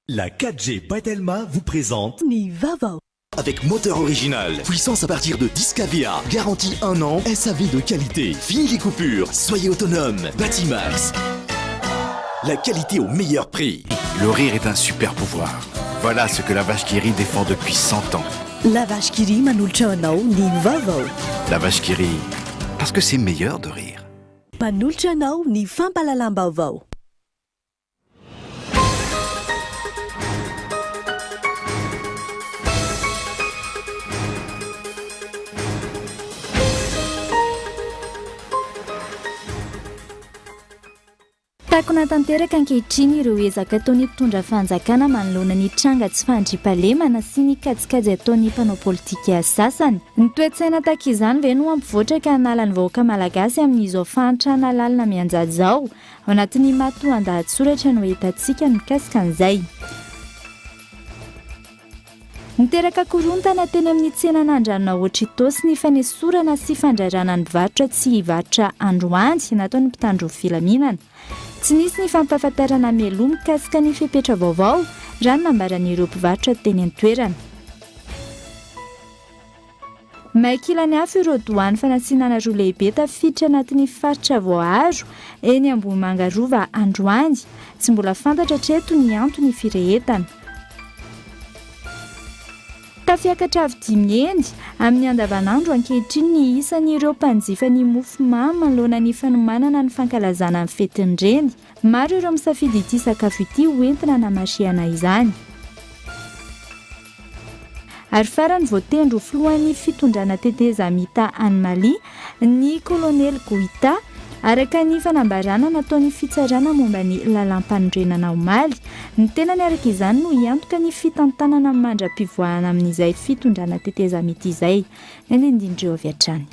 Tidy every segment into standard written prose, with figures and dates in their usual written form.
La 4G by Telma vous présente. Ny vaovao. Avec moteur original, puissance à partir de 10 kVA, garantie 1 an, SAV de qualité, fini les coupures, soyez autonome, Batimax. La qualité au meilleur prix. Le rire est un super pouvoir. Voilà ce que la vache qui rit défend depuis 100 ans. La vache qui rit manolotra anao ny vaovao. La vache qui rit, parce que c'est meilleur de rire. Manolotra anao ny fampahalalam-baovao. Takona tanteraka ankehitriny ireo ezaka ataon'ny mpitondra fanjakana manoloana ny tranga tsy fandriampahalemana sy ny kajikajy ataon'ny mpanao politika sasany. Ny toe-tsaina tahaka izany ve no hampivoatra ka hanala ny vahoaka malagasy amin'izao fahantrana lalina mianjady izao? Ao anatin'ny matoandahatsoratra no ahitantsika ny mikasika an'izay. Niteraka korontana teny amin'ny tsenan'Andranonahoatra Itaosy ny fanesorana sy fandrarana ny mpivarotra tsy hivarotra androany nataon'ny mpitandro filaminana. Tsy nisy ny fampahafantarana mialoha mikasika ny fepetra vaovao, raha ny nambaran'ireo mpivarotra teny an-toerana. May kilan'ny afo ireo doany fanatsinana roa lehibe tafiditra anatin'ny faritra voaaro eny Ambohimanga Rova androany. Tsy mbola fantatra hatreto ny antony firehetana. Tafiakatra avo dimy heny amin'ny andavanandro ankehitriny ny isan'ireo mpanjifa ny mofo mamy manoloana ny fanomanana ny fankalazana ny fetin'ny reny. Maro ireo misafidy ity sakafo ity hoentina hanamarihana izany. Ary farany voatendry ho filohan'ny fitondrana tetezamita any Mali ny kolonely Goïta, araka ny fanambarana nataon'ny fitsarana momba ny lalàmpanorenana omaly. Ny tenany araka izany no hiantoka ny fitantanana mandra-pivoahana amin'izay fitondrana tetezamita izay. Ny andinindin'ireo avy hatrany.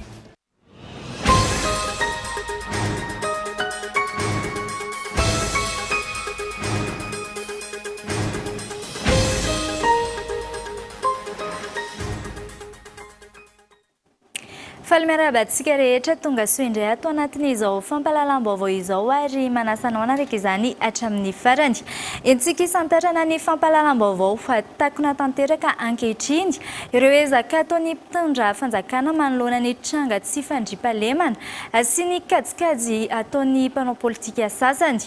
Faly miarahaba antsika rehetra tonga soa indray ato anatin'izao fampahalalam-baovao izao ary manasa anao hanaraka izany hatramin'ny farany. Entintsika hisantarana ny fampahalalam-baovao fa takona tanteraka ankehitriny ireo ezaka ataon'ny mpitondra fanjakana manoloana ny tranga tsy fandriampahalemana sy ny kajikajy ataon'ny mpanao politika sasany.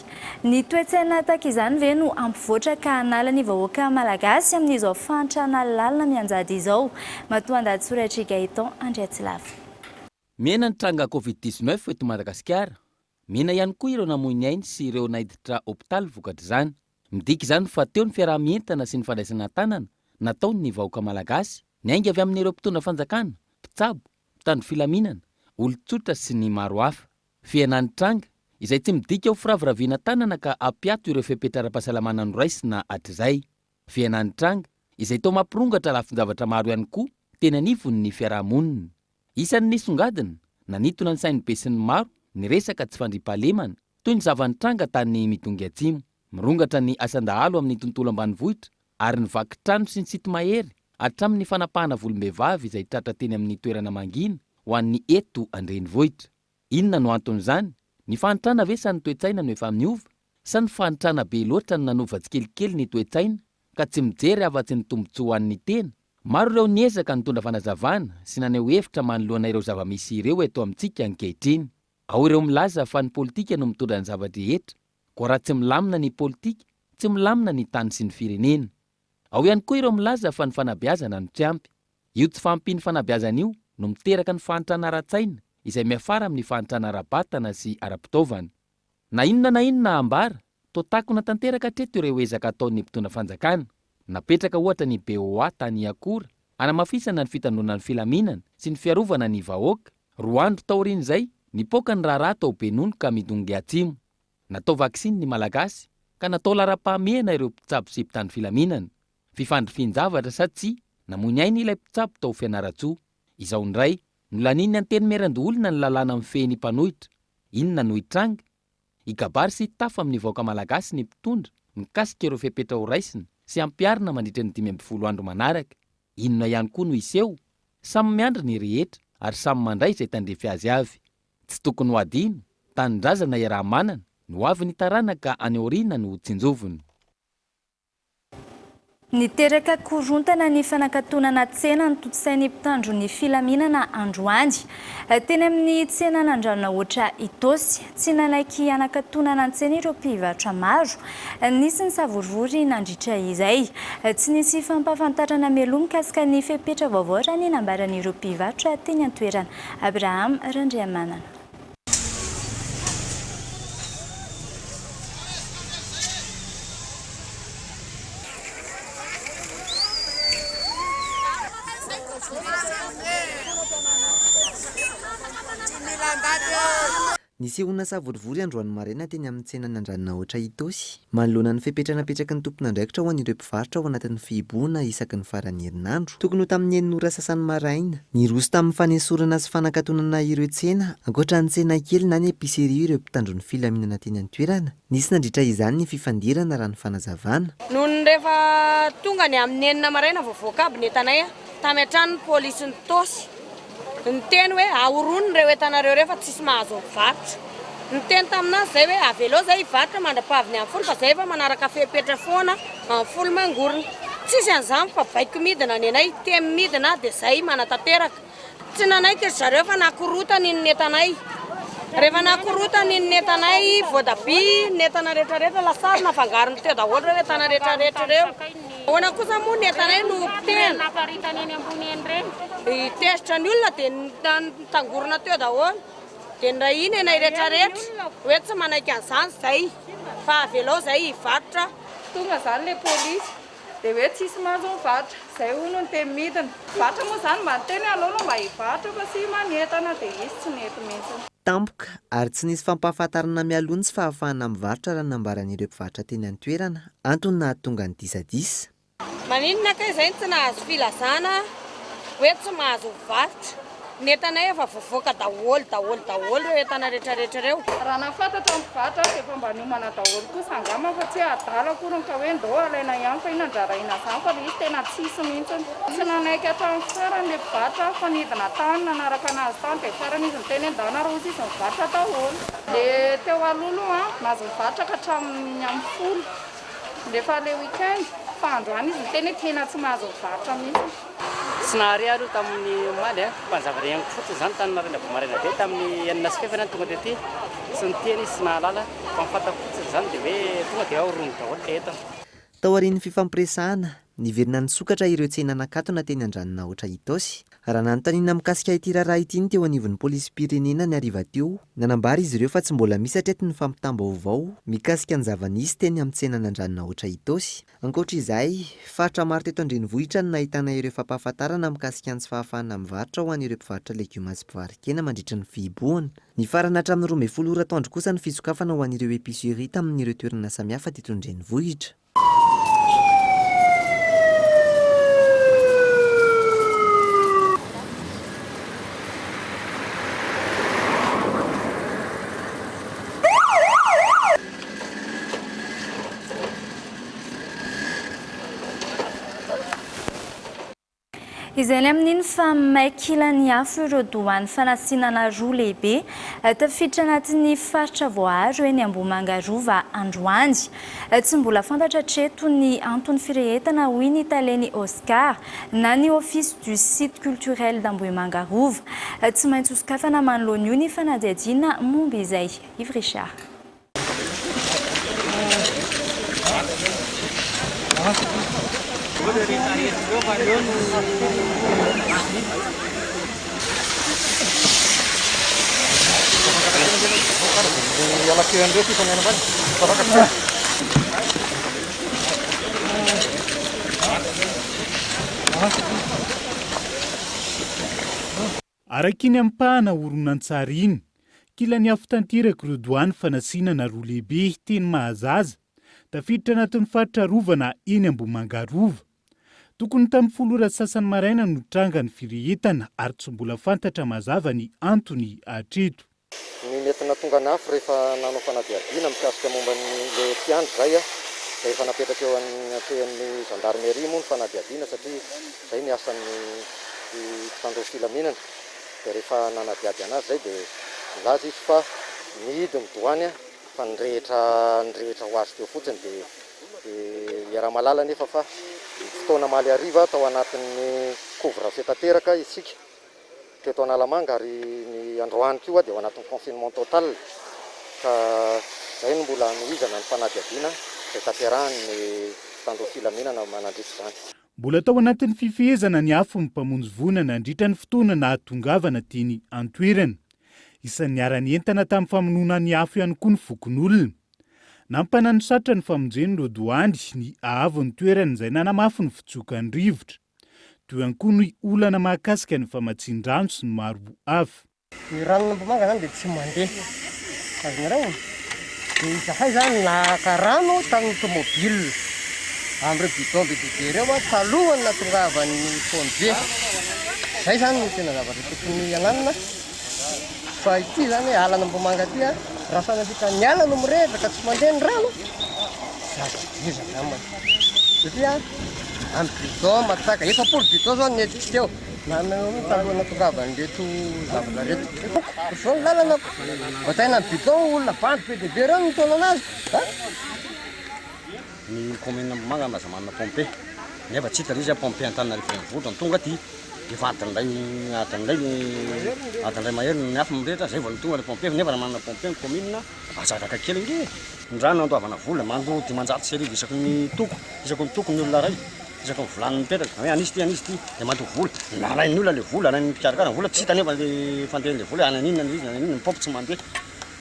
Ny toe-tsaina tahaka izany ve no hampivoatra ka hanala ny vahoaka malagasy amin'izao fahantrana lalina mianjady izao? Matoandahatsoratr'i Gaëtan Andriatsilava. Mihena ny tranga Covid 19 eto Madagasikara. Mihena ihany koa ireo namoy ny ainy sy ireo naiditra hopitaly vokatr'izany. Midika izany fa teo ny fiaraha-mientana sy ny fandraisana an-tanana nataon'ny vahoaka malagasy, niainga avy amin'ireo mpitondra fanjakana, mpitsabo, mpitandro filaminana, olon-tsotra sy ny maro hafa. Fihenan'ny tranga, izay tsy midika ho firaviraviana tanana ka hampiato ireo fepetra ara-pahasalamana noraisina hatrizay. Fihenan'ny tranga, izay toa mampirongatra lafin-javatra maro ihany koa teny anivon'ny fiaraha-monina. Isan'ny nisongadina, nanintona ny sain'ny besinimaro ny resaka tsy fandriampahalemana, toy ny zava-nitranga tany Midongy Atsimo. Mirongatra ny asan-dahalo amin'ny tontolo ambanivohitra ary ny vaky trano sy ny sinto-mahery hatramin'ny fanapahana volom-behivavy izay tratra teny amin'ny toerana mangina ho an'ny eto an-drenivohitra. Inona no anton'izany? Ny fahantrana ve sa ny toe-tsaina no efa miova? Sa ny fahantrana be loatra no nanova tsikelikely ny toe-tsaina ka tsy mijery afa-tsy ny tombontsoa ho an'ny tena? Maro ireo niezaka nitondra fanazavana sy naneho hevitra manoloana ireo zava-misy ireo eto amintsika ankehitriny. Ao ireo milaza fa ny politika no mitondra ny zava-drehetra, koa raha tsy milamina ny politika, tsy milamina ny tany sy ny firenena. Ao ihany koa ireo milaza fa ny fanabeazana no tsy ampy. Io tsy fahampian'ny fanabeazana io no miteraka ny fahantrana ara-tsaina izay miafara amin'ny fahantrana ara-batana sy ara-pitaovana. Na inona na inona ambara, toa takona tanteraka hatreto ireo ezaka ataon'ny mpitondra fanjakana. Napetraka ohatra ny BOA tany Iakora hanamafisana ny fitandroana ny filaminana sy ny fiarovana ny vahoaka. Roa andro taorian'izay, nipoaka ny raharaha tao Benonoka Midongy Atsimo. Natao vaksiny ny Malagasy ka natao laharam-pahamehana ireo mpitsabo sy mpitandro filaminana. Fifandrifian-javatra sa tsia, namoy ny ainy ilay mpitsabo tao Fianarantsoa. Izao indray, nolanian'ny Antenimierandoholona ny lalàna mifehy ny mpanohitra. Inona no hitranga? Hikabary sy hitafa amin'ny vahoaka Malagasy ny mpitondra mikasika ireo fepetra horaisina sy hampiharina mandritra ny 15 andro manaraka. Inona ihany koa no hiseho? Samy miandry ny rehetra ary samy mandray izay tandrify azy avy. Tsy tokony ho adino, tanindrazana iaraha-manana, ny ho avin'ny taranaka any aoriana no tsinjovina. Niteraka korontana ny fanakatonana tsena notontosain'ny mpitandro ny filaminana androany. Teny amin'ny tsenan'Andranonahoatra Itaosy. Tsy nanaiky hanakatonana ny tsena ireo mpivarotra maro. Nisy ny savorovoro nandritra izay. Tsy nisy fampahafantarana mialoha mikasika ny fepetra vaovao raha ny nambaran'ireo mpivarotra teny an-toerana. Abraham Randriamanana. Nisehoana savorovoro androany maraina teny amin'ny tsenan'Andranonahoatra Itaosy, manoloana ny fepetra napetraky ny tompon'andraikitra ho an'ireo mpivarotra ao anatin'ny fihibohana isaky ny faran'ny herinandro. Tokony ho tamin'ny enina ora sasany maraina, niroso tamin'ny fanesorana sy fanakatonana ireo tsena, ankoatra ny tsena kely na ny épicerie ireo mpitandro ny filaminana teny an-toerana. Nisy nandritra izany ny fifandirana raha ny fanazavana. Nony rehefa tonga ny amin'ny enina maraina vao voaka aby ny entanay tamy hatrany ny polisin'Itaosy. Niteny hoe ahorony ireo entanareo ireo fa tsisy mahazo mivarotra. Niteny taminazy zay hoe avelao zay hivarotra mandra-pahaviny amin'ny folo fa zay efa manaraka fepetra foana amin'ny folo mangorona. Tsisy an'izany fa baiko midina ny anay, teny midina dia zay manatanteraka. Tsy nanaiky ry zareo fa nakorotany ny entanay. Rehefa nakorotany ny entanay, voatabia, ny entana rehetra rehetra, lasary nafangarony teo daholo ireo entana rehetra rehetra ireo. Ahoana kosa moa ny entanay no potehina? Tezitra ny olona dia nitangorona teo daholo. Dia nirahina ianay rehetra rehetra hoe tsy manaiky an'izany izay fa avelao izay hivarotra. Tonga izany ilay polisy dia hoe tsisy mahazo mivarotra. Izay hono ny teny midina. Mivarotra moa izany mba niteny hoe aleo aloha mba hivarotra fa sima ny entana dia izy tsy nety mihitsy. Tampoka ary tsy nisy fampahafantarana mialoha ny tsy fahafahana mivarotra raha ny nambaran'ireo mpivarotra teny an-toerana, antony nahatonga ny disadisa. Maninona kay zay no tsy nahazo filazana hoe tsy mahazo mivarotra? Ny entanay efa voavoaka daholo daholo daholo ireo entana rehetra rehetra ireo. Raha nahafantatra ny mpivarotra aho dia efa mba niomana daholo kosa angamba fa tsy hoe adala akory ka hoe ndao alaina ihany fa inona andrarahina izany fa ilay izy tena tsisy mihitsy. Tsy nanaiky hatramin'ny farany ilay mpivarotra fa nidina tany nanaraka anazy tany dia farany izy niteny hoe ndao nareo hozy izy mivarotra daholo. Ilay teo aloha aloha nahazo nivarotra ka hatramin'ny amin'ny folo. Rehefa le week-end, fa androany izy niteny hoe tena tsy mahazo mivarotra mihitsy. Tsy nahare aho aloha tamin'ny omaly a, fa ny zavatra henoko fotsiny izany tany maraina vao maraina be tamin'ny enina sy fahefany aho tonga tety, tsy niteny izy tsy nahalala fa ny fantako fotsiny izany dia hoe tonga dia ao rony daholo ilay entana. Taorian'ny fifampiresahana, niverina nisokatra ireo tsena nakatona teny Andranonahoatra Itaosy. Raha nanontaniana mikasika ity raharaha ity ny teo anivon'ny polisim-pirenena ny hariva teo, nanambara izy ireo fa tsy mbola misy hatreto ny fampitam-baovao mikasika ny zava-nisy teny amin'ny tsenan'Andranonahoatra Itaosy. Ankoatra izay, faritra maro teto an-drenivohitra no nahitana ireo fampahafantarana mikasika ny tsy fahafahana mivarotra ho an'ireo mpivarotra legioma sy mpivaro-kena mandritra ny fihibohana. Nifarana hatramin'ny 12 ora atoandro kosa ny fisokafana ho an'ireo épicerie tamin'ireo toerana samihafa teto an-drenivohitra. Izay ny amin'iny fa may kilan'ny afo ireo doany fanasinana roa lehibe tafiditra anatin'ny faritra voaaro eny Ambohimanga Rova androany. Tsy mbola fantatra hatreto ny anton'ny firehetana hoy ny talen'ny Oscar na ny Office du Site Culturel d'Ambohimanga Rova. Tsy maintsy hosokafana manoloana io ny fanadihadiana momba izay. Yves Richard. Araka iny ampahana horonantsary iny, kilan'ny afo tanteraka ireo doany fanasinana roa lehibe teny Mahazaza, tafiditra anatin'ny faritra arovana eny Ambohimanga Rova. Tokony tamin'ny folo ora sasany maraina no tranga ny firehetana ary tsy mbola fantatra mazava ny antony hatreto. Ny mety nahatonga ny afo rehefa nanao fanadihadiana mikasika momba ny le mpiandry izay dia efa napetraka eo anatrehan'ny gendarmerie moa ny fanadihadiana satria izay ny asan'ny mpitandro filaminana dia rehefa nanadihady anazy izay dia nilaza izy fa nihidy ny doany fa nirehitra nirehitra ho azy teo fotsiny dia dia iaraha-mahalala anefa fa. fotoana omaly hariva tao anatin'ny couvre-feu tanteraka isika teto Analamanga ary ny androany koa dia ao anatin'ny confinement total ka izay no mbola hanohizana ny fanadihadiana izay tanterahin'ny mpitandro filaminana manandrify izany. Mbola tao anatin'ny fifehezana ny afo ny mpamonjy voina nandritra ny fotoana nahatongavana teny an-toerana. Isan'ny niara-nientana tamin'ny famonoana ny afo ihany koa ny fokonolona. Nampananosarotra ny famonjen'ireo doany ny haavon'ny toerana izay nanamafy ny fitsokan'ny rivotra. Teo ihany koa ny olana mahakasika ny famatsian-drano sy ny maro hafa. Ny ranon'Ambohimanga zany dia tsy mandeha, azonareo? Dia izahay zany naka rano tamin'ny tomobile amin'ireo bidon be dia be ireo talohan'ny nahatongavan'ny pompier. Izay zany no tena zavatra tokony hananina. Fa ity zany hoe alan'Ambohimanga ity a, raha sanatria ka ny ala no mirehitra ka tsy mandeha ny rano, zava-doza angambany. Satria amin'ny bidon matsaka, 40 bidon zao ny nentiko teo, na taloha nahatongavan'ireto zavatra ireto. Ohatr'izao ny lalana ko, bataina amin'ny bidon olona bandy be dia be ireo no mitaona anazy a. Ny commune Ambohimanga aza manana pompe, nefa tsy hita ilay izy a, pompe Antananarivo renivohitra no tonga aty. Efa adin'iray adin'iray adin'iray mahery ny afo mirehitra zay vao tonga le pompier nefa raha manana pompier ny commune azaraka kely ange e! Ny rano andoavana vola mandoa 1500 isaky ny toko isaky ny toko ny olona iray isaky ny vilany mipetraka hoe an'izy ity an'izy ity de mandoa vola nalain'ny olona le vola alain'ny mpikarakara ny vola tsy hita nefa le fandehan'le vola hoe any an'inona le izy any an'inona ny paompy tsy mandeha.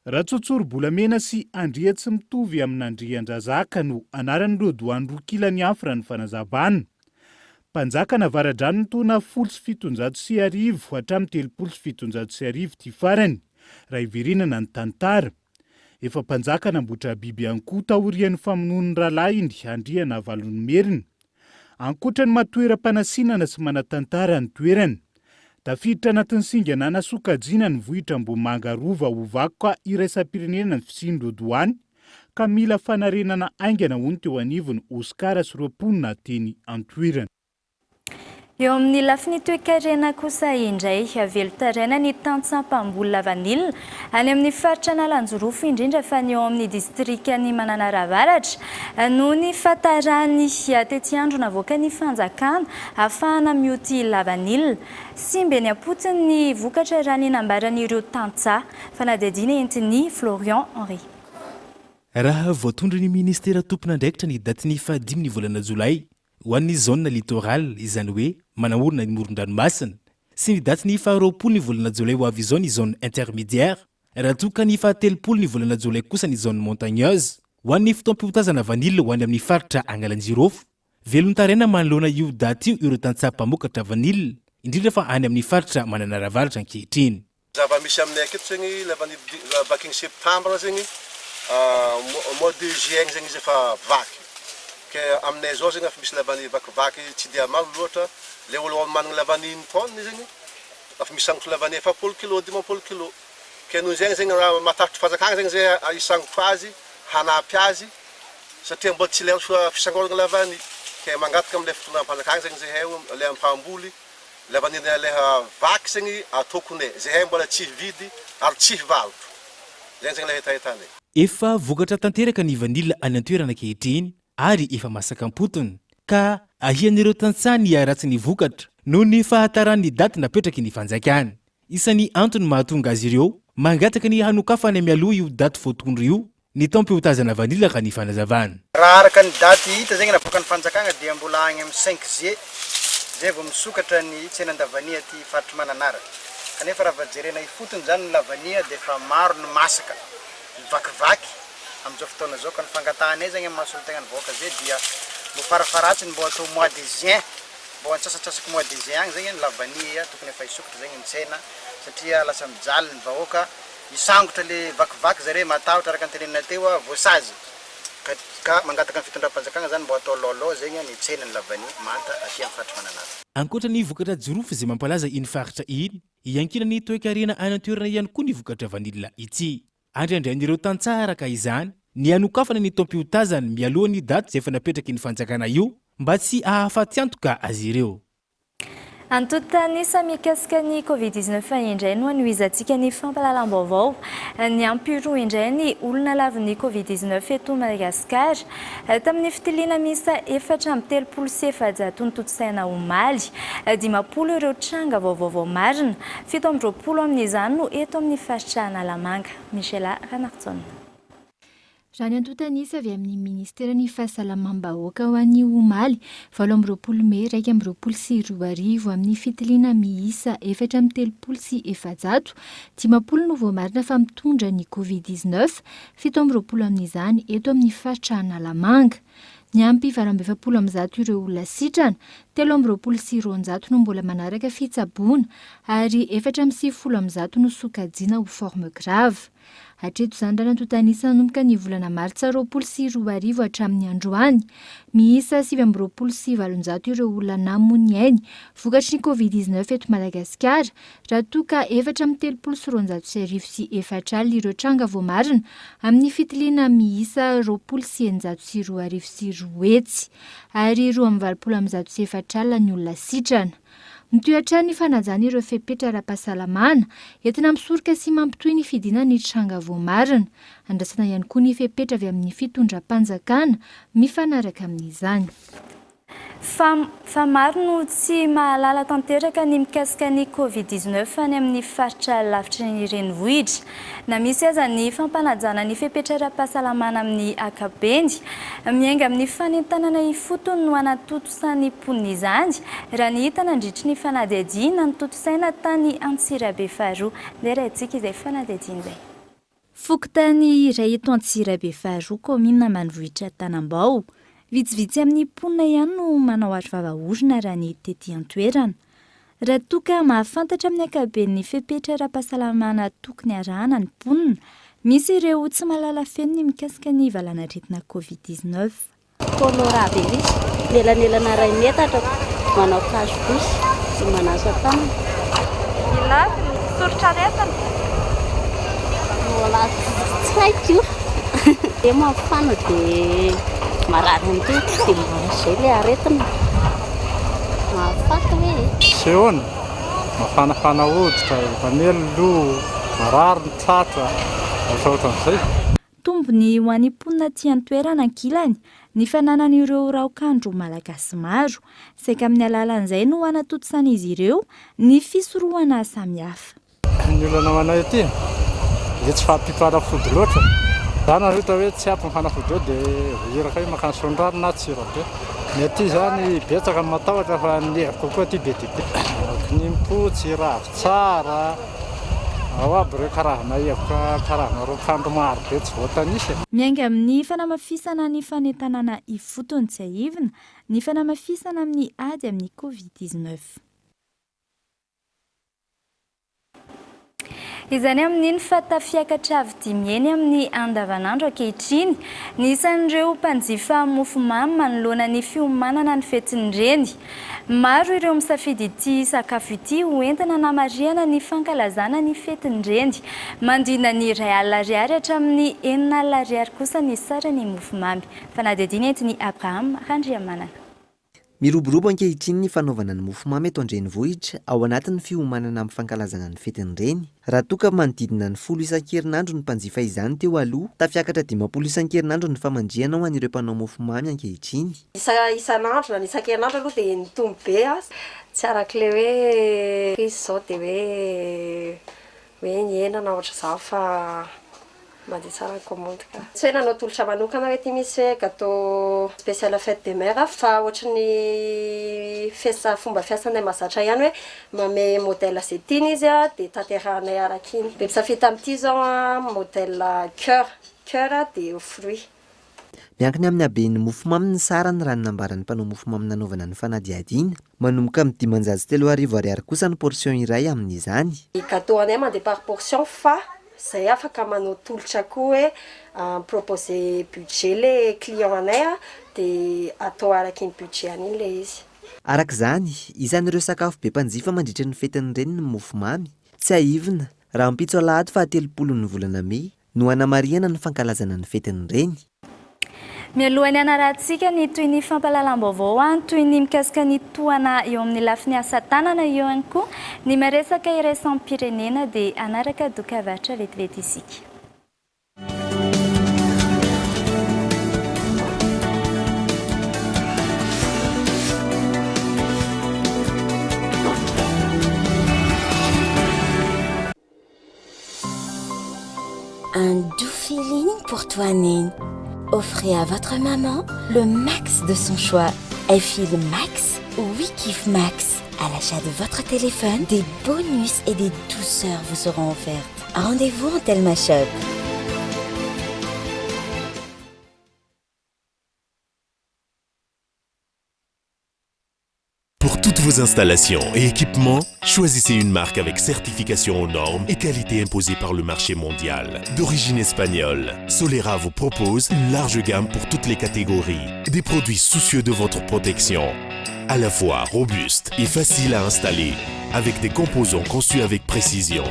Ratsotsorbolamena sy Andriatsimitovy amin'Andriandrazaka no anaran'ireo doany roa kila ny afo raha ny fanazavana. Mpanjaka Avaradrano ny taona 1710 hatramin'ny 1730 ity farany, raha hiverenana ny tantara. Efa mpanjaka namboatra biby ihany koa taorian'ny famonoan'ny rahalahiny Andrianavalonimerina. Ankoatra ny maha toeram-panasinana sy manan-tantara ny toerana. Tafiditra anatin'ny singa nanasokajiana ny vohitra Ambohimanga Rova ho vakoka iraisam-pirenena ny fisian'ireo doany, ka mila fanarenana haingana hoy ny teo anivon'ny Oscar sy ireo mponina teny an-toerana. Eo amin'ny lafiny toekarena kosa indray, velon-taraina ny tantsaha mpamboly lavanila any amin'ny faritra Analanjirofo, indrindra fa ny eo amin'ny distrikan'i Mananara Avaratra, noho ny fahataran'ny tetiandro navoakan'ny fanjakana ahafahana mioty lavanila. Simba eny am-potony ny vokatra raha ny nambaran'ireo tantsaha. Fanadihadiana entin'i Florian Henri. Raha voatondron'ny minisitera tompon'andraikitra ny datin'ny fahadimy ny volana jolay ho an'ny zone littorale, izany hoe manamorona ny moron-dranomasina, sy ny datin'ny faharoapolo ny volana jolay ho avy izao ny zone intermédiaire, raha toa ka ny fahatelopolo ny volana jolay kosa ny zone montagneuse, ho an'ny fotoam-piotazana vanille ho any amin'ny faritra Agnalanjirofo. Velon-taraina manoloana io daty io ireo tantsaha mpamokatra vanille, indrindra fa any amin'ny faritra Mananara Avaratra ankehitriny. Zava-misy aminay aketo zegny la vanille vakin'ny septembre zegny mois de juin zegny izy efa vaky ke aminay zao zegny efa misy la vanille vakivaky tsy dia maro loatra le olo managna la vanille une tonne zegny efa misangotry la vanille 40 kilo 50 kilo ke noho izegny zegny raha matatry fanjakagna zegny zay hisangotro azy hanampy azy satria mbola tsy lera fisangoragna la vanille ke mangataka amle fitondram-panjakagna zegny zahay le ampamboly la vanille aleha vaky zegny atokone zahay mbola tsy hividy ary tsy hivarotro zegny zegny le hetahetanay. Efa vokatra tanteraka ny vanille any an-toerana ankehitriny ary efa masaka am-potony ka ahian'ireo tantsaha ny hiharatsy ny vokatra noho ny fahataran'ny daty napetraky ny fanjakana. Isan'ny antony mahatonga azy ireo mangataka ny hanokafana mialoha io daty voatondro io ny taom-piotazana vanila raha ny fanazavana. Raha araka ny daty hita zegny navoakan'ny fanjakagna dia mbola agny amin'ny cinq juillet zay vao misokatra ny tsenan-davania aty faritry Mananara. Kanefa raha vao jerena ifotony zany ny lavania dia efa maro ny masaka, ny vakivaky amin'izao fotoana izao ka ny fangatahanay zegny amin'ny maha solontegnan'ny vahoaka zay dia mbo farafaharatsiny mbo atao mois de juin, mbo antsasantsasaky mois de juin agny zegny ny lavania tokony efa hisokatra zegny ny tsena satria lasa mijaly ny vahoaka Misangotra le vakivaky zare matahotra araka ny tenenina teo a voasazy ka ka mangataka ny fitondram-panjakagna zany mbô atao lôlô zegny ny tsena ny lavany manta aty am faritry Mananara. Ankoatra ny vokatra jirofo izay mampalaza iny faritra iny, iankinan'ny toekarena any an-toerana ihany koa ny vokatra vanila ity. Andriandrain'ireo tantsaha araka izany ny hanokafana ny taom-piotazany mialoha ny daty izay efa napetraky ny fanjakana io mba tsy hahafatiantoka azy ireo. Antontan'isa mikasika ny Covid 19 indray no hanohizantsika ny fampahalalam-baovao. Niampy roa indray ny olona lavin'ny Covid 19 eto Madagasikara. Tamin'ny fitiliana miisa 434 notontosaina omaly. 50 ireo tranga vaovao voamarina. 27 amin'izany no eto amin'ny faritra Analamanga. Michela Ranarintson. Raha ny antontan'isa avy amin'ny minisiteran'ny Fahasalamam-bahoaka ho an'ny omaly, 28 mey 2021, amin'ny fitiliana miisa 434, 50 no voamarina fa mitondra ny Covid 19, 27 amin'izany eto amin'ny faritra Analamanga. Niampy 148 ireo olona sitrana, 223 no mbola manaraka fitsaboana ary 194 no sokajiana ho forme grave. Hatreto izany raha nantontanisa nanomboka ny volana martsa 2020 hatramin'ny androany. Miisa 829 ireo olona namoy ny ainy vokatry ny Covid 19 eto Madagasikara raha toa ka 234 400 ireo tranga voamarina amin'ny fitiliana miisa 220 200 ary 482 ny olona sitrana. Mitohy hatrany ny fanajana ireo fepetra ara-pahasalamana, entina misoroka sy mampitohy ny fidinana ny tranga voamarina. Andrasana ihany koa ny fepetra avy amin'ny fitondram-panjakana mifanaraka amin'izany. Fa fa maro no tsy mahalala tanteraka ny mikasika ny Covid 19 any amin'ny faritra lavitry ny renivohitra. Na misy aza ny fampanajana ny fepetra ara-pahasalamana amin'ny ankapobeny, miainga amin'ny fanentanana ifotony no hanatontosan'ny mponina izany, raha ny hita nandritry ny fanadihadiana notontosaina tany Antsirabe faharoa. Ndeha arahintsika izay fanadihadiana izay. Fokontany iray eto Antsirabe faharoa, kaominina ambanivohitra Tanambao. Vitsivitsy amin'ny mponina ihany no manao arovava orona raha ny tety an-toerana. Raha toa ka mahafantatra amin'ny ankapobeny ny fepetra ara-pahasalamana tokony arahana ny mponina, misy ireo tsy mahalala feno ny mikasika ny valanaretina Covid 19. Colora be mihitsy, mielanelana iray metatra, manao cache bouche dia manasa tanana. Ilafy ny soritr'aretina. Mbola tsy haiko io. Dia mafana dia marary ny tongotra dia izay ilay aretina. Mahafaty hoe e. Fisehona, mafanafana hoditra, mamely ny loha, marary ny tratra, ohatrohatran'izay. Tombony ho an'ny mponina aty an-toerana ankilany ny fananan'ireo raokandro malagasy maro. Saika amin'ny alalan'izay no hanatontosan'izy ireo ny fisorohana samihafa. Ny olana ho anay aty dia tsy fahampiam-panafody loatra. Za na ohatra hoe tsy ampy ny fanafody eo dia voahiraka hoe mankany Soandrano na Antsirabe. Ny aty izany betsaka ny matahotra fa ny heviko koa aty be dia be. Kinimpotsy, ravintsara, ao aby ireo karazana hevoka karazana raokandro maro be tsy voatanisa e. Miainga amin'ny fanamafisana ny fanentanana ifotony tsiahivina ny fanamafisana amin'ny ady amin'ny Covid 19. Izany amin'iny fa tafiakatra avy dimy heny amin'ny andavanandro ankehitriny ny isan'ireo mpanjifa mofomamy manoloana ny fiomanana ny fetin'ny reny. Maro ireo misafidy ity sakafo ity ho entina hanamarihana ny fankalazana ny fetin'ny reny. Manodidina ny 1000 ariary hatramin'ny 6000 ariary kosa ny saran'ny mofomamy. Fanadihadiana entin'i Abraham Randriamanana. Miroborobo ankehitriny ny fanaovana ny mofomamy eto an-drenivohitra ao anatin'ny fiomanana amin'ny fankalazana ny fetin'ny reny. Raha toa ka manodidina ny folo isan-kerinandro ny mpanjifa izany teo aloha, tafiakatra 50 isan-kerinandro ny famandrihana ho an'ireo mpanao mofomamy ankehitriny. Isa isan'andro na ny isan-kerinandro aloha dia nitombo be aza. Tsy arak'ilay hoe crise izao dia hoe hoe nihena na ohatr'izany fa Mandeha tsara ny commande ka. Tsy hoe nanao tolotra manokana hoe ity misy hoe gâteau spécial fête des mères fa ohatry ny fiasa fomba fiasanay mahazatra ihany hoe manome modèle izay tiany izy dia tanterahanay araka iny. Be mpisafidy tamin'ity izao an, modèle cœur, cœur dia fruit. Miankina amin'ny haben'ny mofomamy ny sarany raha ny nambaran'ny mpanao mofomamy nanaovana ny fanadihadiana. Manomboka amin'ny 3500 ariary kosa ny portion iray amin'izany. Ny gâteau anay mandeha par portion fa Zay afaka manao tolotra koa hoe mi-proposer budget le client anay de atao araky iny budget any iny le izy. Araka izany, isan'ireo sakafo be mpanjifa mandritra ny fetin'ny reny ny mofomamy. Tsiahivina, rahampitso alahady fahatelopolon'ny volana mey no hanamarihana ny fankalazana ny fetin'ny reny. Mialohan'ny hanarahantsika ny tohin'ny fampahalalam-baovao toy ny mikasika ny tohana eo amin'ny lafiny asa tanana eo ihany koa ny maresaka iraisam-pirenena dia hanaraka dokavarotra vetivety isika. Un doux feeling pour toi, Nene. Offrez à votre maman le max de son choix. Fil Max ou Wikif Max. À l'achat de votre téléphone, des bonus et des douceurs vous seront offertes. Rendez-vous en Telma Shop. Pour toutes vos installations et équipements, choisissez une marque avec certification aux normes et qualité imposée par le marché mondial. D'origine espagnole, Solera vous propose une large gamme pour toutes les catégories. Des produits soucieux de votre protection. À la fois robuste et facile à installer, avec des composants conçus avec précision.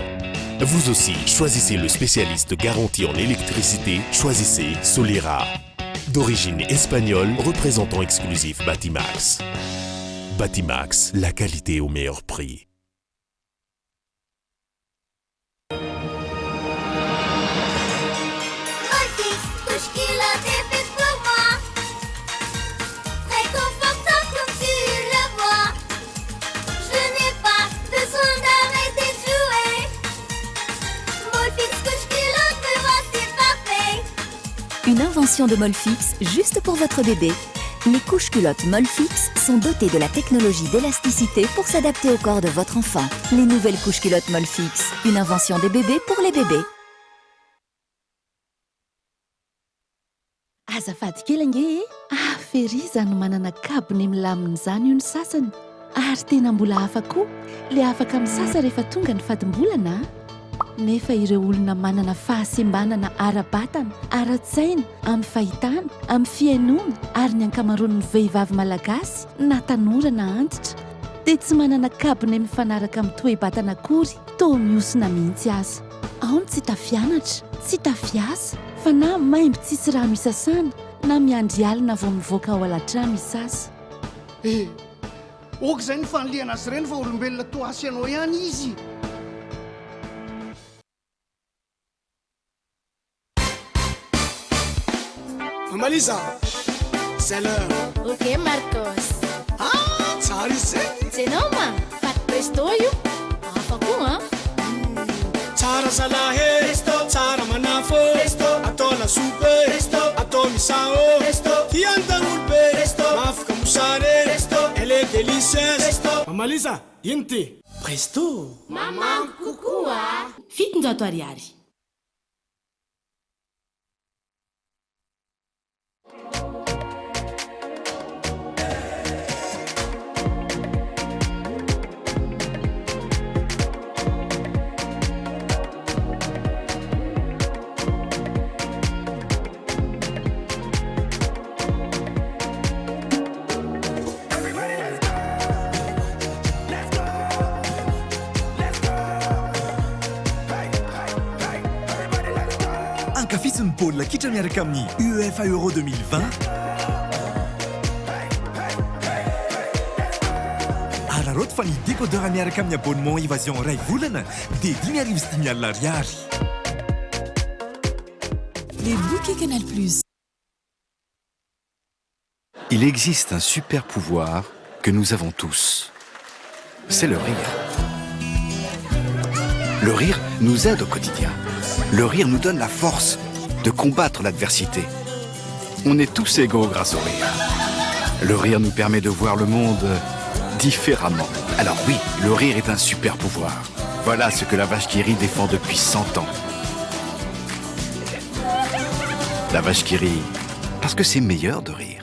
Vous aussi, choisissez le spécialiste garanti en électricité, choisissez Solera. D'origine espagnole, représentant exclusif Batimax. Batimax, la qualité au meilleur prix. Une invention de Molfix juste pour votre bébé. Les couches culottes Molfix sont dotées de la technologie d'élasticité pour s'adapter au corps de votre enfant. Les nouvelles couches culottes Molfix, une invention des bébés pour les bébés. Azafady kely ange e! Hafa ery izany manana kabone milamina izany hoy ny sasany ary tena mbola hafa koa le afaka misasa rehefa tonga ny fadimbolana a! Nefa ireo olona manana fahasembanana ara-batana, ara-tsaina, amin'ny fahitana, amin'ny fihainoana ary ny ankamaroan'ny vehivavy malagasy na tanora na antitra dia tsy manana kabone mifanaraka amin'ny toe-batana akory, toa mihosina mihitsy aza. Ao ny tsy tafianatra, tsy tafiasa, fa na maimbo tsisy rano isasana, na miandry alina vao mivoaka ao alatrano hisasa. Eh! Ok izay ny fanilihana azy ireny fa olombelona toa ahy sy ianao ihany izy. Mamalisa, c'est l'heure. Ok Marcos. Ah, tsara izy zay. Jenao ma, paty presto io. Hafa koa an. Tsara zalahy e, presto, tsara manafo, presto, atao lasopy e, presto, atao misao, presto, tian'ny daholo be, presto, mahafaka mosary e, presto, elle est délicieuse, presto. Mamalisa, ino ty? Presto. Mamamiko kokoa. 700 ariary. Ankafizo ny baolina kitra miaraka amin'ny UEFA Euro 2020. Araraoty fa ny décodeur miaraka amin'ny abonnement Evasion iray volana dia 505 ariary. Les bouquets Canal Plus. Il existe un super pouvoir que nous avons tous. C'est le rire. Le rire nous aide au quotidien. Le rire nous donne la force de combattre l'adversité. On est tous égaux grâce au rire. Le rire nous permet de voir le monde différemment. Alors oui, le rire est un super pouvoir. Voilà ce que la vache qui rit défend depuis 100 ans. La vache qui rit, parce que c'est meilleur de rire.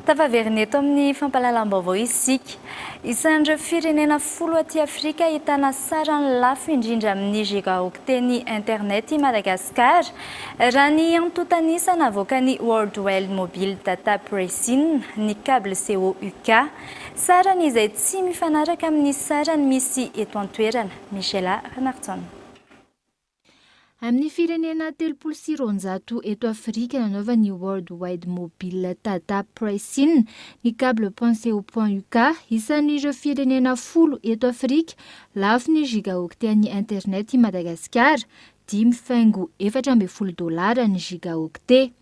Tafaverina eto amin'ny fampahalalam-baovao isika. Isan'ireo firenena folo aty Afrika ahitana sarany lafo indrindra amin'ny gigaoctet-n'ny internet i Madagasikara, raha ny antontan'isa navoakan'ny Worldwide Mobile Data Pricing, ny Cable COUK. Sarany izay tsy mifanaraka amin'ny sarany misy eto an-toerana. Michela Ranarison. Amin'ny firenena 230 eto Afrika nanaovan'ny World Wide Mobile Data Pricing ny cable point co point uk, isan'ireo firenena folo eto Afrika lafo ny gigaoctet an'ny internet i Madagasikara, 5,14 dolara ny gigaoctet.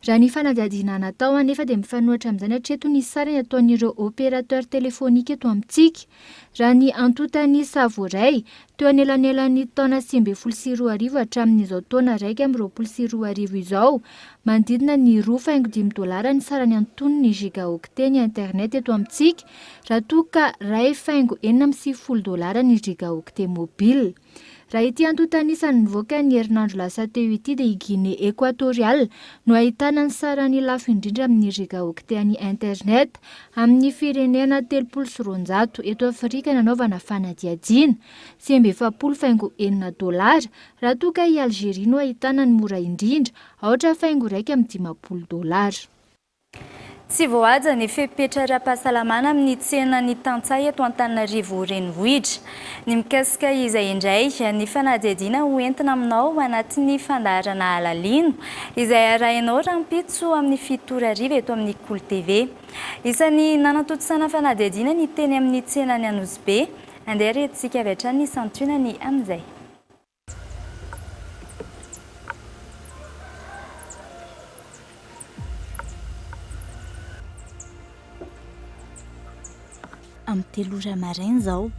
Raha ny fanadihadiana natao anefa dia mifanohitra amin'izany hatreto ny sarany ataon'ireo opérateur téléphonique eto amintsika. Raha ny antontan'isa voaray, teo anelanelan'ny taona 2019 hatramin'izao taona 2021 izao, manodidina ny 2,5 dolara ny sarany antonony gigaoctet ny internet eto amintsika, raha toa ka 1,96 dolara ny gigaoctet mobile. Raha ity antontan'isa nivoaka ny herinandro lasa teo ity dia i Guinée Equatoriale no ahitana ny sarany lafo indrindra amin'ny gigaoctet an'ny internet amin'ny firenena 230 eto Afrika nanaovana fanadihadiana, 49,6 dolara, raha toa ka i Algerie no ahitana ny mora indrindra, 8,51 dolara. Tsy voahaja ny fepetra ara-pahasalamana amin'ny tsenan'ny tantsaha eto Antananarivo Renivohitra. Ny mikasika izay indray, ny fanadihadiana ho entina aminao anatin'ny fandaharana Alalino, izay arahinao rahampitso amin'ny 7 ora hariva eto amin'ny Kolo TV. Isan'ny nanatontosana fanadihadiana ny teny amin'ny tsenan'i Anosibe. Andeha re tsika avy hatrany ny santionany amin'izay. Amin'ny 3 ora maraina izao,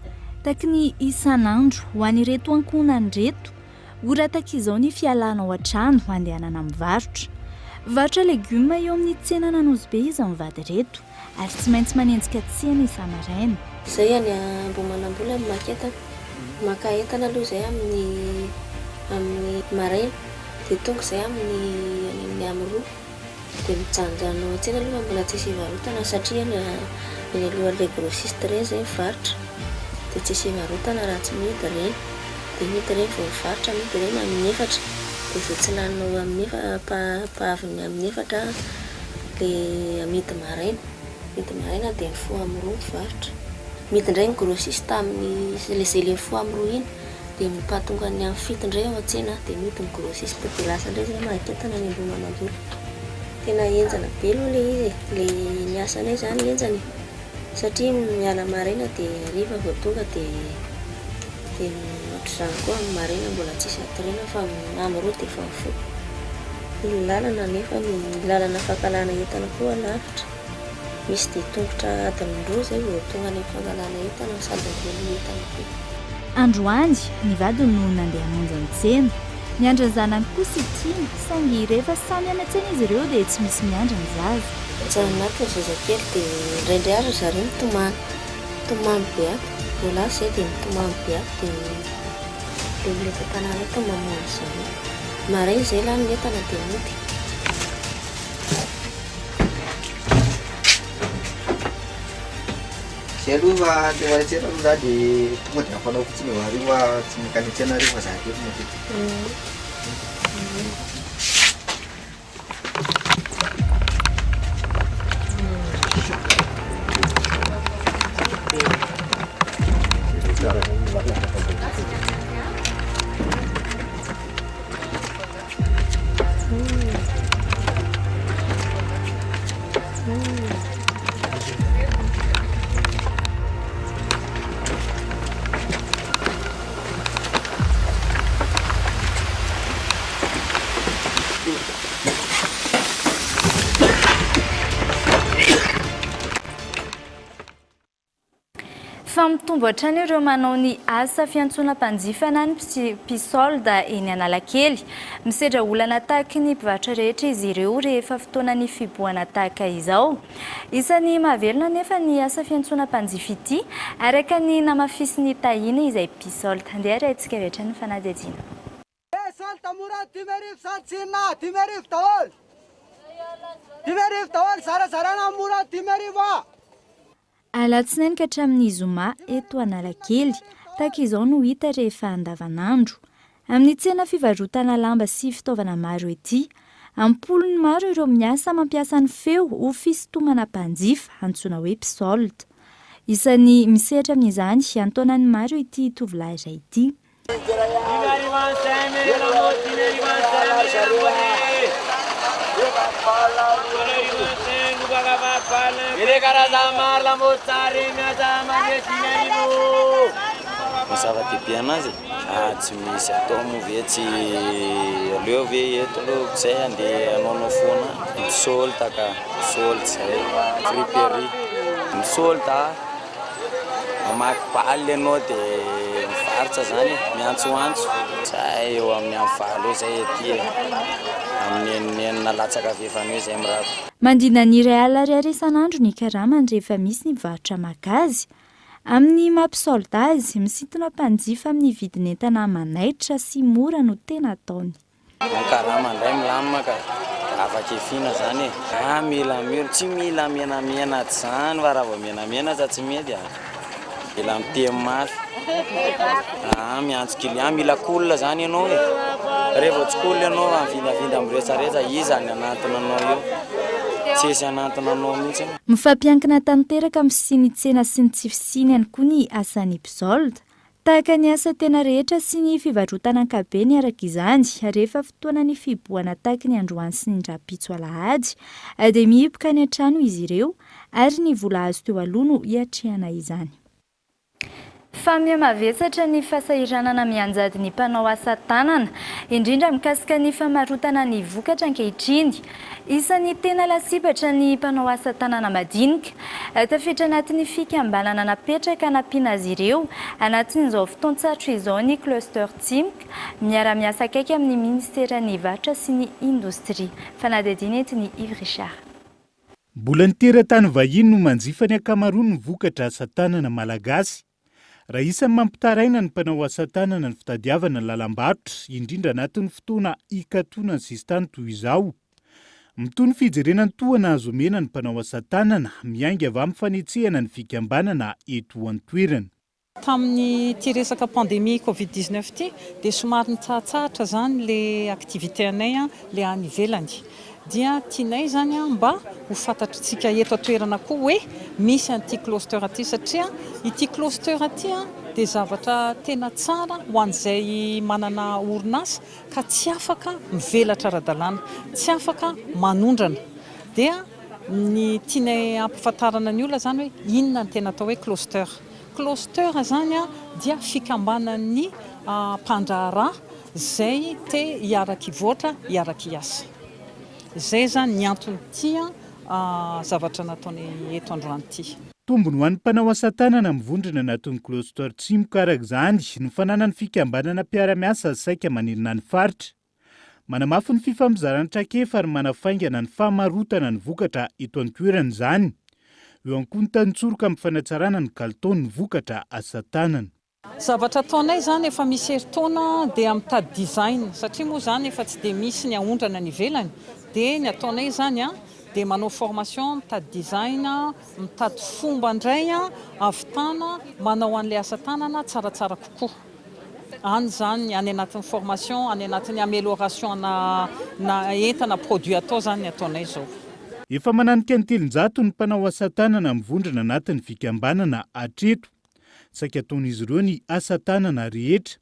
taky ny isan'andro ho an'ireto ankohonana ireto, ora taky izao ny fialana ao an-trano handehanana mivarotra. Mivarotra legioma eo amin'ny tsenan'Anosibe izy mivady ireto ary tsy maintsy manenjika tsena isa-maraina. Izay any Ambohimanambola no maka entana. Maka entana aloha izay amin'ny amin'ny maraina dia tonga izay amin'ny any amin'ny amin'ny roa dia mijanonjanona ao an-tsena aloha fa mbola tsisy ivarotana satria any eny alohan'ilay grossiste ireny izay mivarotra dia tsisy ivarotana raha tsy mihidy ireny dia mihidy ireny vao mivarotra mihidy ireny amin'ny efatra dia izay tsy laninao amin'ny ampahavin'ny amin'ny efatra dia amidy maraina amidy maraina dia mifoha amin'ny roa mivarotra. Mihidy indray ny grossiste amin'ny ilay izay ilay mifoha amin'ny roa iny dia mampahatonga ny amin'ny 7 indray ao an-tsena dia mihidy ny grossiste dia lasa indray izay maka entana any Ambohimanambola. Tena henjana be aloha ilay izy e, ilay ny asanay izany henjana e, satria miala maraina dia hariva vao tonga dia dia ohatr'izany koa amin'ny maraina mbola tsisy hatoriana fa amin'ny roa dia efa mifoha. Ny lalana anefa ny lalana fankalana entana koa lavitra. Misy dia tongotra adiny roa izay vao tonga any amin'ny fangalana entana sady miloloha entana be. Androany, ny vadiny no nandeha hamonjy ny tsena. Miandry ny zanany kosa i Tiana, saingy rehefa samy any an-tsena izy ireo dia tsy misy miandry ny zaza. Mijanona ato ny zazakely dia indraindray ary ry zareo mitomany, mitomany be ato. Vao lasa izay dia mitomany be ato dia ilay olona eto an-tanàna eto no mamoha an-dry zareo. Maraina izay lany ny entana dia mody. Zay aloha fa te ho any an-tsena aloha za de tonga de afanao fotsiny eo ary io fa tsy mankany an-tsena ary io fa za aketo matetika. Fa mitombo hatrany ireo manao ny asa fiantsoana mpanjifa na ny mpisolde eny Analakely. Misedra olana tahaky ny mpivarotra rehetra izy ireo rehefa fotoanan'ny fihibohana tahaka izao. Isan'ny mahavelona anefa ny asa fiantsoana mpanjifa ity, araka ny namafisin'i Tahina izay mpisolde. Andeha arahintsika avy hatrany ny fanadihadiana. Solde mora 5000 sady tsinona 5000 daholo. 5000 daholo zarazaraina mora 5000 a. Alatsinainy ka hatramin'ny zoma eto Analakely. Tahaka izao no hita rehefa andavanandro. Amin'ny tsena fivarotana lamba sy fitaovana maro ety. Am-polony maro ireo miasa mampiasa ny feo ho fisintomana mpanjifa, antsoina hoe mpisolde. Isan'ny misehatra amin'izany an-taonany maro ity tovolahy iray ity. Ny zava-dehibe anazy e? Ah tsy misy atao moa ve tsy aleo ve eto aloha zay andeha hanaonao foana any. Misolta ka, misolta zay, friperie. Misolta, mamaky balle ianao de mivarotra zany e, miantsoantso. Zay eo amin'ny amin'ny valo eo zay aty e, amin'ny eninenina latsaka fahefany eo zay mirava. Mandina ny iray alina ariary isan'andro ny karamany rehefa misy ny mpivarotra maka azy. Amin'ny maha mpisolda azy, misintona mpanjifa amin'ny vidin'entana manaitra sy mora no tena ataony. Ny karama indray milamina ka, afaka efiana zany e. Ah mila mila, tsy mila menamenatra zany fa raha vao menamenatra tsy mety a. Mila miteny mafy, ah miantso client, mila cool zany ianao e. Rehefa tsy cool ianao mivindavinda miresaretsa, iza ny hanantona anao eo? Tsisy hanantona anao mihitsy. Mifampiankina tanteraka amin'ny fisian'ny tsena sy ny tsy fisiany ihany koa ny asan'ny mpisolda. Tahaka ny asa tena rehetra sy ny fivarotana ankapobeny araka izany, rehefa fotoanan'ny fihibohana tahaky ny androany sy ny rahampitso alahady, dia mihiboka any an-trano izy ireo ary ny vola azo teo aloha no hiatrehana izany. Fa mihamavesatra ny fahasahiranana mianjady ny mpanao asa tanana, indrindra mikasika ny famarotana ny vokatra ankehitriny. Isan'ny tena lasibatra ny mpanao asa tanana madinika. Tafiditra anatin'ny fikambanana napetraka hanampiana azy ireo anatin'izao fotoan-tsarotra izao ny Cluster Tsimok, miara-miasa akaiky amin'ny minisiteran'ny Varotra sy ny Indostria. Fanadihadiana entin'i Yves Richard. Mbola ny teratany vahiny no manjifa ny ankamaroan'ny vokatra asa tanana malagasy. Raha isan'ny mampitaraina ny mpanao asa tanana ny fitadiavana lalam-barotra, indrindra anatin'ny fotoana hikatonan'ny sisintany toy izao. Mitohy ny fijerena ny tohana azo omena ny mpanao asa tanana, miainga avy amin'ny fanetsehana ny fikambanana eto an-toerana. Tamin'ity resaka pandémie covid 19 ity dia somary nitsahatsahatra izany le activité anay le any ivelany. Dia tianay izany mba ho fantatritsika eto an-toerana koa hoe misy an'ity cluster ity satria ity cluster ity dia zavatra tena tsara ho an'izay manana orinasa ka tsy afaka mivelatra ara-dalàna, tsy afaka manondrana. Dia ny tianay hampahafantarana ny olona izany hoe inona ny tena atao hoe cluster. Cluster izany dia fikambanan'ny mpandraharaha izay te hiara-kivoatra, hiara-kiasa. Izay izany ny anton'ity zavatra nataonay eto androany ity. Tombony ho an'ny mpanao asa tanana mivondrona anatin'ny Cluster Tsimoka araka izany ny fananany fikambanana mpiara-miasa saika manerana ny faritra. Manamafy ny fifampizarana traikefa ary manafaingana ny famarotana ny vokatra eto an-toerana izany. Eo ihany koa ny tantsoroka amin'ny fanatsarana ny kalitaon'ny vokatra asa tanana. Zavatra ataonay izany efa misy herintaona dia mitady design satria moa izany efa tsy dia misy ny aondrana any ivelany dia ny ataonay izany dia manao formation mitady design, mitady fomba indray ahavitana manao an'ilay asa tanana tsaratsara kokoa. Any izany, any anatin'ny formation, any anatin'ny amélioration na na entana, produit atao izany ny ataonay izao. Efa mananika ny 300 ny mpanao asa tanana mivondrona anatin'ny fikambanana hatreto. Saika ataon'izy ireo ny asa tanana rehetra.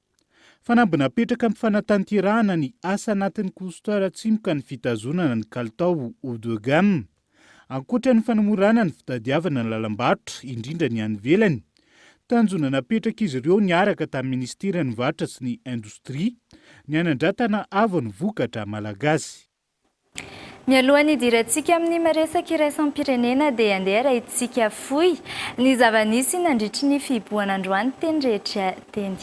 Fanamby napetraka amin'ny fanatanterahana ny asa anatin'ny Coaster Atsimoka ny fitazonana ny kalitao haut de gamme. Ankoatra ny fanamorana ny fitadiavana ny lalam-barotra, indrindra ny any ivelany, tanjona napetrak'izy ireo niaraka tamin'ny minisiteran'ny Varotra sy ny Indostria ny hanandratana avo ny vokatra malagasy. Mialohan'ny hidirantsika amin'ny maresaka iraisam-pirenena dia andeha arahintsika fohy ny zava-nisy nandritry ny fihibohana androany teny rehetra teny.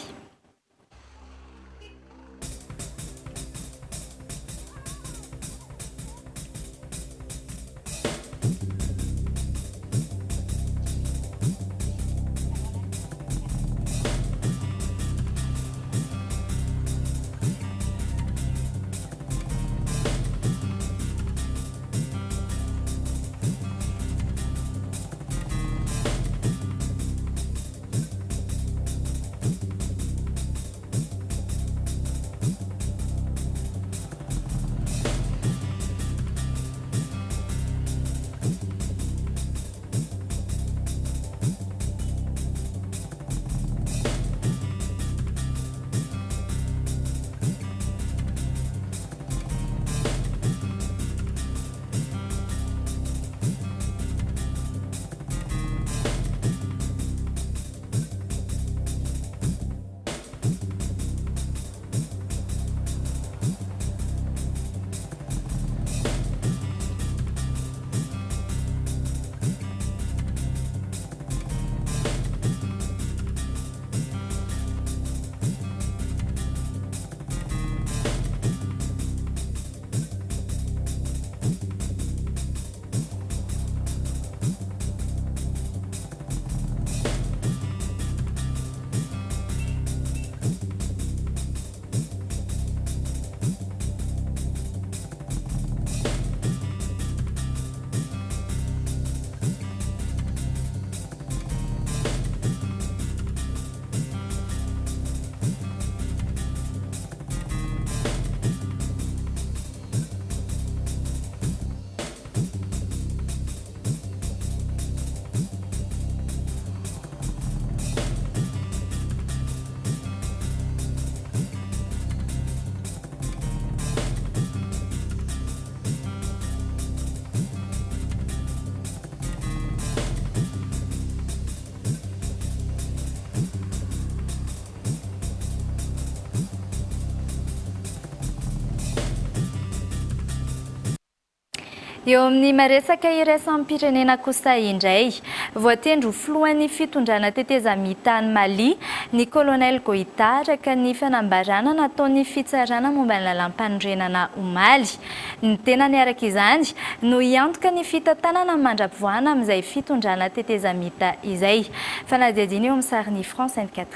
Eo amin'ny maresaka iraisam-pirenena kosa indray, voatendry ho filohan'ny fitondrana tetezamita any Mali ny Colonel Goïta araka ny fanambarana nataon'ny fitsarana momba ny lalàmpanorenana omaly. Ny tenany araka izany no hiantoka ny fitantanana mandra-pivoahana amin'izay fitondrana tetezamita izay. Fanadihadiana eo amin'ny sarin'ny France 24.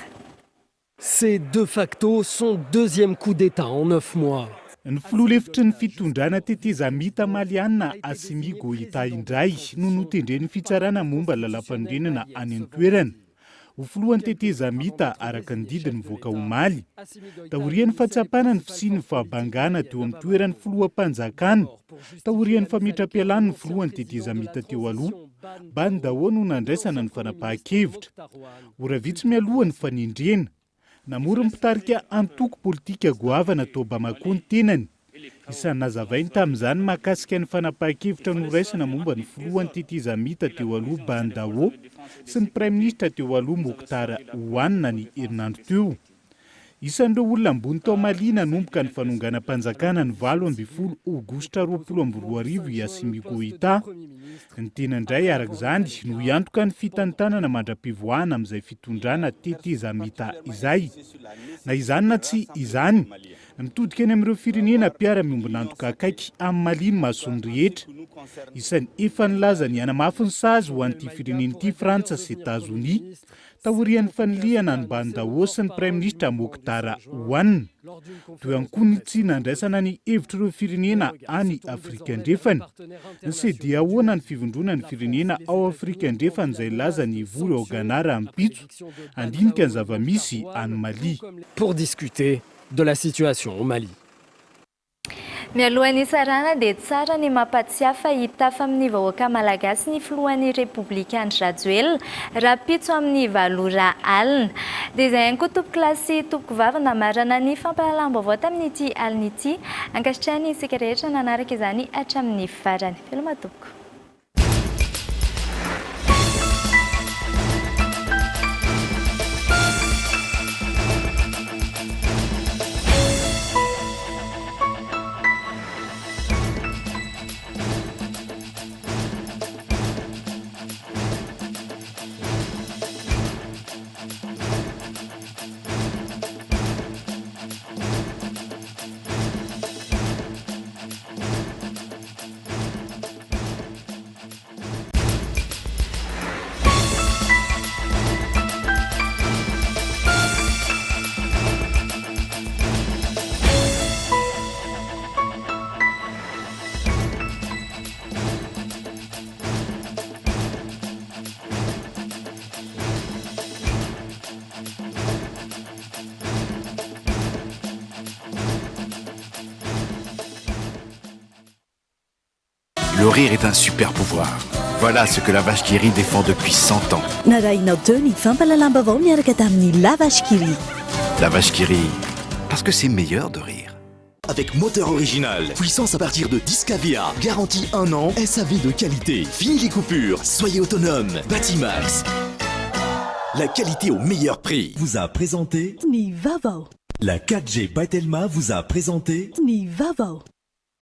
C'est de facto son deuxième coup d'État en neuf mois. Ny filoha lefitry ny fitondrana tetezamita maliana Assimi Goïta indray no notendren'ny fitsarana momba ny lalàmpanorenana any an-toerana ho filohan'ny tetezamita araka ny didy nivoaka omaly taorian'ny fahatsapana ny fisian'ny fahabangana teo amin'ny toeran'ny filoham-panjakana taorian'ny fametram-pialan'ny filohan'ny tetezamita teo aloha Bah N'Dao no nandraisana ny fanapahan-kevitra. Ora vitsy mialoha ny fanendrena, namory ny mpitarika antoko politika goavana tao Bamako ny tenany. Isan'ny nazavainy tamin'izany mahakasika ny fanapahan-kevitra noraisina momba ny filohan'ny tetezamita teo aloha Bah N'Dao sy ny praiminisitra teo aloha Moctar Ouane ny herinandro teo. Isan'ireo olona ambony tao Mali nanomboka ny fanonganam-panjakana ny 18 aogositra 2020 i Assimi Goïta. Ny tena indray, araka izany, no hiantoka ny fitantanana mandra-pivoahana amin'izay fitondrana tetezamita izay. Na izany na tsy izany, mitodika any amin'ireo firenena mpiara-miombon'antoka akaiky amin'i Mali ny mason'ny rehetra. Isan'ny efa nilaza ny hanamafy ny sazy ho an'ity firenena ity Frantsa sy Etazonia. Taorian'ny fanilihana an'i Bah N'Dao sy ny Praiminisitra Moctar Ouane, toy ihany koa ny tsy nandraisana ny hevitr'ireo firenena any Afrika Andrefana. Ny CEDEAO na ny Fivondronan'ny Firenena ao Afrika Andrefana izay nilaza ny hivory ao Ghana rahampitso handinika ny zava-misy any Mali. Pour discuter de la situation au Mali. Mialohan'ny hisarahana dia tsara ny mampatsiahy fa hitafa amin'ny vahoaka malagasy ny filohan'ny Repoblika Andry Rajoelina rahampitso amin'ny valo ora alina. Dia izay ihany koa tompokolahy sy tompokovavy namarana ny fampahalalam-baovao tamin'ity alina ity. Ankasitrahina isika rehetra nanaraka izany hatramin'ny farany. Veloma tompoko. Le rire est un super pouvoir. Voilà ce que la vache qui rit défend depuis 100 ans. Narahinao teo ny fampahalalam-baovao miaraka tamin'ny La Vache qui rit. La vache qui rit, parce que c'est meilleur de rire. Avec moteur original, puissance à partir de 10 kVA, garantie 1 an, SAV de qualité, fini les coupures, soyez autonome, Batimax. La qualité au meilleur prix. Vous a présenté Ny vaovao. La 4G by Telma vous a présenté Ny vaovao.